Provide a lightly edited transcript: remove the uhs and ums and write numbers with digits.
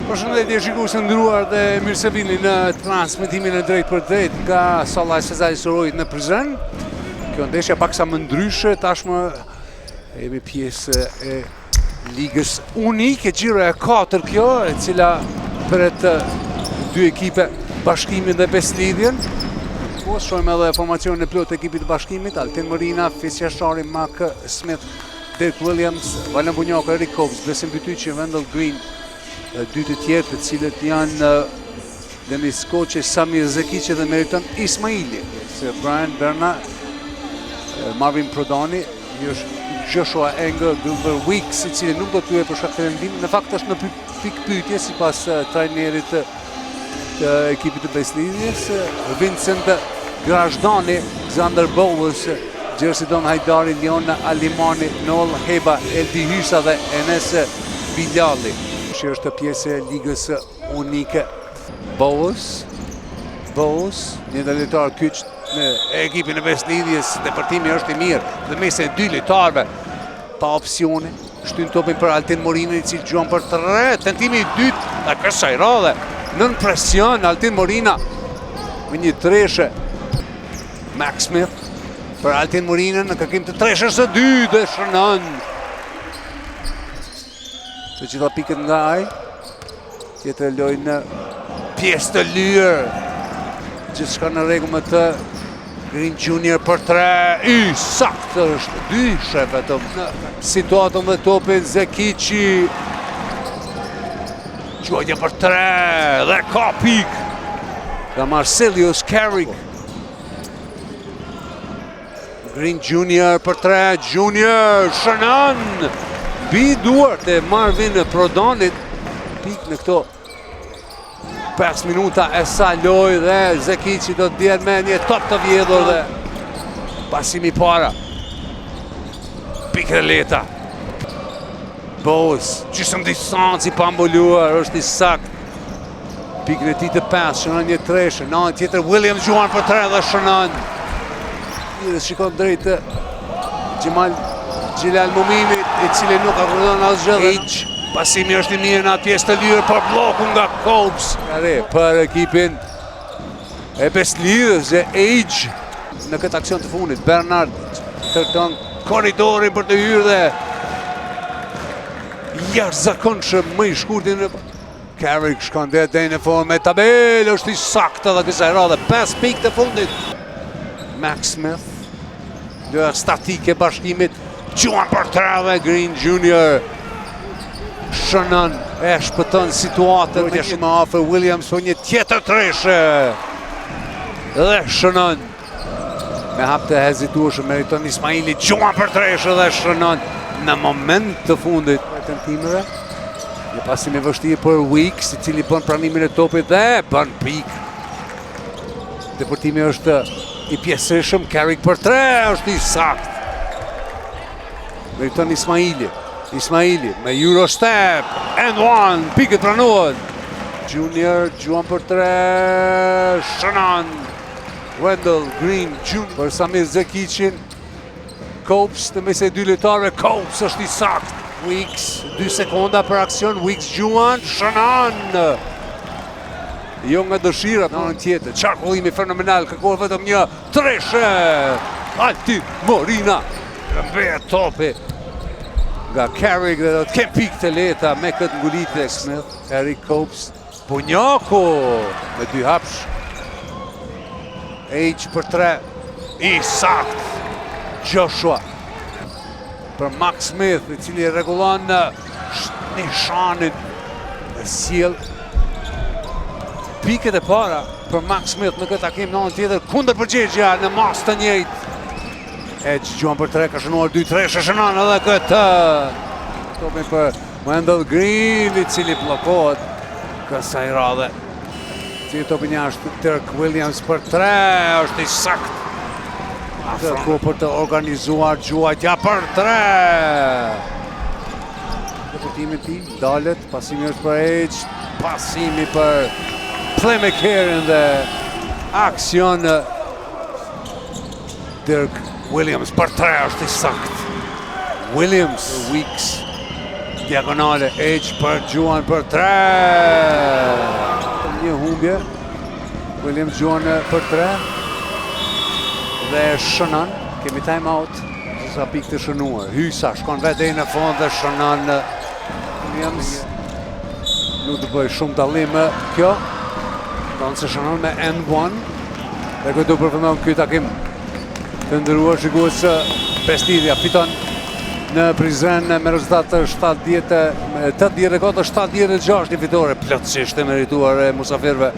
Përshëndetje shikues të nderuar dhe mirë se vini në transmetimin e drejtpërdrejtë nga salla e Sezai Surroit në Prizren. Kjo ndeshja paksa më ndryshe, tashmë jemi pjesë e ligës unike, xhiro e 4 kjo, e cila pret dy ekipe Bashkimin dhe Besëlidhjen. Po, shohim edhe formacionin e plotë të ekipit të Bashkimit, Altin Morina, Fis Jashari, Mark Smith, Dirk Williams, Valon Bunjaku, Eric Cobbs, Besim Bytyqi, Wendell Green dhe dy të tjerë të cilët janë Denis Koçi, Samir Zekiqi dhe Meriton Ismaili. Se Brian Berna, Marvin Prodani, Joshua Engel, Gilbert Weeks, i cili nuk do të luajë për shkak të lëndimit, në fakt është në pikëpyetje sipas trajnerit të ekipit të Besëlidhjes, Vincent Grazhdani, Xander Bowles, Xhersidon Hajdari, Leon Alimani, Noel Heba, Eldi Hysa dhe Enes Bilali. Që është pjesë e ligës unike. Bowles, Bowles, një ndër lojtarët kyç në ekipin e Besëlidhjes, depërtimi është i mirë në mesin e dy lojtarëve pa opsione. Shtyn topin për Altin Morinën, i cili gjuan për tre, tentimi i dytë, dhe kësaj radhe, nën presion Altin Morina, me një treshe, Max Smith, për Altin Morinën, në kërkim të treshes së dytë, dhe shënon. Të gjitha pikët nga ai, tjetër lojë në pjesë të lirë, gjithçka në rregull me të, Green Junior për tre, i saktë është dyshe vetëm në situatën dhe topin Zekiqi. Gjuajtja për tre dhe ka pikë nga Marcelius Carrick. Green Junior për tre, Junior shënon mbi duart e Marvin Prodanit. Pikë në këto 5 minuta e sa lojë dhe Zekiqi do të bjerë me një top të vjedhur dhe pasimi para. Pikë e lehta. Bowles, gjysëm distancë i pambuluar, është i saktë. Pikën e tij të 5, shënon një treshe, në anën tjetër Williams gjuan për tre dhe shënon. Dhe shikon drejt Xhemal Xhelal Muminit, i cili nuk akordon asgjë dhe pasimi është i mirë në atë pjesë të lirë për blloku nga Cobbs. Are për ekipin e Besëlidhjes dhe Age në këtë aksion të fundit. Bernard kërkon korridorin për të hyrë dhe jashtëzakonshëm më i shkurti në Carrick shkon dhe deri në formë me tabelë, është i saktë edhe kësaj radhe, 5 pikë të fundit. Max Smith, loja statike Bashkimit, gjuan për tre dhe Green Junior shënon e shpëton situatën me shumë afër Williams për një tjetër treshe dhe shënon me hap të hezitueshëm Meriton Ismaili gjuan për treshe dhe shënon në moment të fundit tentimeve. Një pasim i vështirë për Weeks, i cili bën pranimin e topit dhe bën pikë. Depërtimi është i pjesëshëm, Carrick për tre, është i saktë. Meriton Ismaili, Ismaili me Eurostep, and one, pikët pranohen. Junior gjuan për tre, shënon. Wendell Green Jr. për Samir Zekiqin. Cobbs në mes e dy lojtarëve, Cobbs është i saktë. Weeks, 2 sekonda për aksion, Weeks gjuan, shënon. Jo nga dëshira, në anën tjetër, qarkullimi fenomenal, kërkohet vetëm një treshe. Altin Morina, rrëmbehet topi nga Carrick dhe do të kemë pikë të lehta me këtë ngulitje Smith, Eric Cobbs, Bunjaku me dy hapsh. Age për tre. I saktë. Joshua. Për Max Smith, i cili rregullon nishanin e sjell pikët e para për Max Smith në këtë takim në anën tjetër kundërpërgjigja në masë të njëjtë. Edge gjuan për tre, ka shënuar 2-3, shënon edhe këtë. Topin për Wendell Green, i cili bllokohet kësaj radhe. Cili topin jashtë Dirk Williams për tre, është i saktë. Afro për të organizuar gjuajtja për tre. Depërtimi i tij, ndalet, pasimi është për Age, pasimi për playmakerin dhe aksion Dirk Williams për tre është i saktë. Williams, Weeks, diagonale, Age për gjuan për tre. humbje. Williams gjuan për 3 dhe shënon. Kemi time out, sa pikë të shënuar. Hysa shkon vetë deri në fund dhe shënon Williams. Nuk të bëj shumë dallim kjo. Ndonëse shënon me and one. Dhe këtu përfundon ky takim. Të nderuar shikues, Bestiria fiton në Prizren me rezultat 70 84 76, një fitore plotësisht e merituar e musafirëve.